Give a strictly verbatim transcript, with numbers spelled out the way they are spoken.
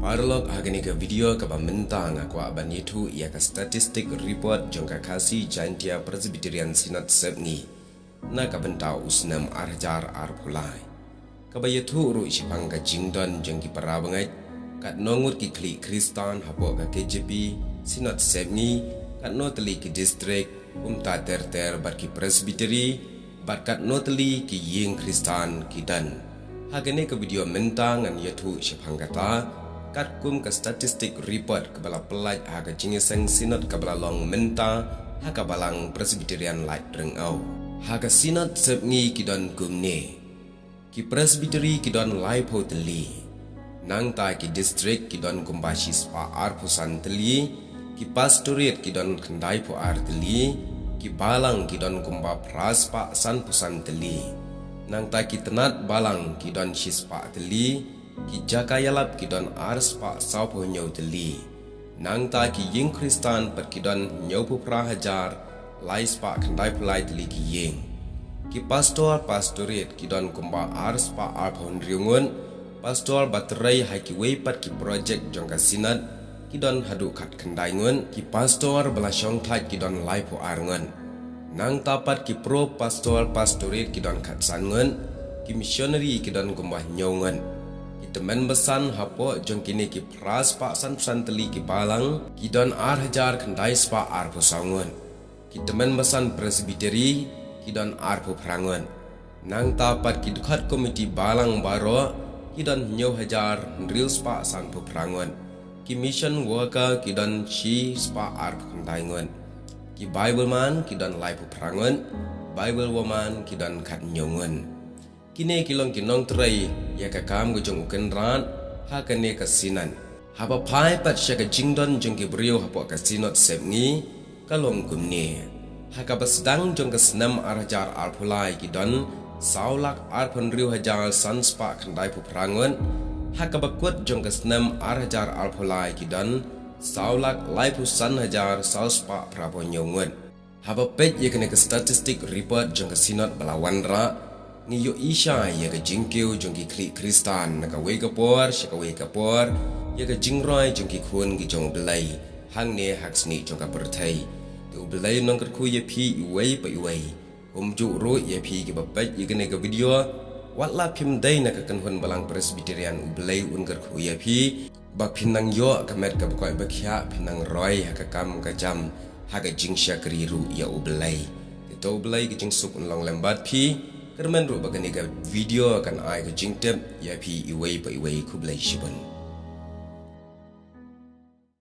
Paralok, ha kane ka video kaba mynta nga kwah ban ïathuh ïa ka statistic report jong ka Khasi Jaintia Presbyterian Synod Sepngi na ka bynta u snem ar hajar arphew lai. Kaba ïathuh ruh shaphang ka jingdon jong ki para bangeit, katno ngut ki khlieh Khristan hapoh ka K J P Synod Sepngi, katno tylli ki district, kumta ter ter bad ki presbytery, bad katno tylli ki ïing Khristan ki don. Ha kane ka video mynta ngan ïathuh shaphang kata, katkum ka statistic report kaba la pyllait ha ka jingïaseng synod kaba la long mynta ha ka Balang Presbyterian Laitryngew. Ha ka Synod Sepngi ki don kumne: ki presbytery ki don laiphew tylli, nangta ki district ki don kumba shispah arphew san tylli, ki pastorate ki don khyndaiphew ar tylli, ki balang ki don kumba phraspah sanphew san tylli, nangta ki tnat balang ki don shispah tylli, ki jaka ïalap ki don arspah sawphew hynñiew tylli, nangta ki ïing Khristan pat ki don hynñiewphew phra hajar laispah khyndaiphew lai tylli ki ïing. Ki pastor pastorate ki don kumba arspah arphew hynriew ngut, pastor ba trei ha kiwei pat ki project jong ka synod ki don haduh khatkhyndai ngut, ki pastor ba la shongthait ki don laiphew ar ngut. Nangta pat ki pro pastor pastorate ki don khatsan ngut, ki missionary ki don kumba hynñiew ngut. Ki tymmen basan hapoh jong kine ki phraspah sanphew san tylli ki balang ki don ar hajar khyndaispah arphew saw ngut. Ki tymmen basan presbytery ki don arphew phra ngut. Nangta pat ki dkhot komiti balang baroh ki don hynñiew hajar hynriewspah sanphew phra ngut. Ki mission worker ki don shispah arphew khyndai ngut. Ki Bible man ki don laiphew phra ngut. Bible woman ki don khathynñiew ngut. Kine ki long ki nongtrei ïa ka kam ka jong u Kynrad ha kane ka synod. Haba phai pat sha ka jingdon jong ki briew hapoh ka Synod Sepngi ka long kumne: ha kaba sdang jong ka snem ar hajar arphew lai ki don saw lak arphew hynriew hajar sanspah khyndaiphew phra ngut, ha kaba kut jong ka snem ar hajar arphew lai ki don saw lak laiphew san hajar sawspah phraphew hynñiew ngut. Haba peit ïa kane ka statistic report jong ka synod ba la wanrah, ngi ïohi shai ïa ka jingkiew jong ki khlieh Khristan na kawei ka por sha kawei ka por ïa ka jingroi jong ki khun ki jong U Blei hangne ha ka snieh jong ka pyrthei. Te U Blei un kyrkhu ïa phi iwei pa iwei. Kumjuh ruh ïa phi kiba peit ïa kane ka video, wat la phim dei na ka kynhun Balang Presbyterian, U Blei un kyrkhu ïa phi ba phin nang ïoh ka met kaba koit ba khiah, phin nang roi ha ka kam ka jam, ha ka jingshakri ruh ïa U Blei. Te to U Blei ka jingsuk un long lem bad phi. Kyrmen ruh ba kane ka video kan ai ka jingtip ïa phi iwei pa iwei. Khublei shibun.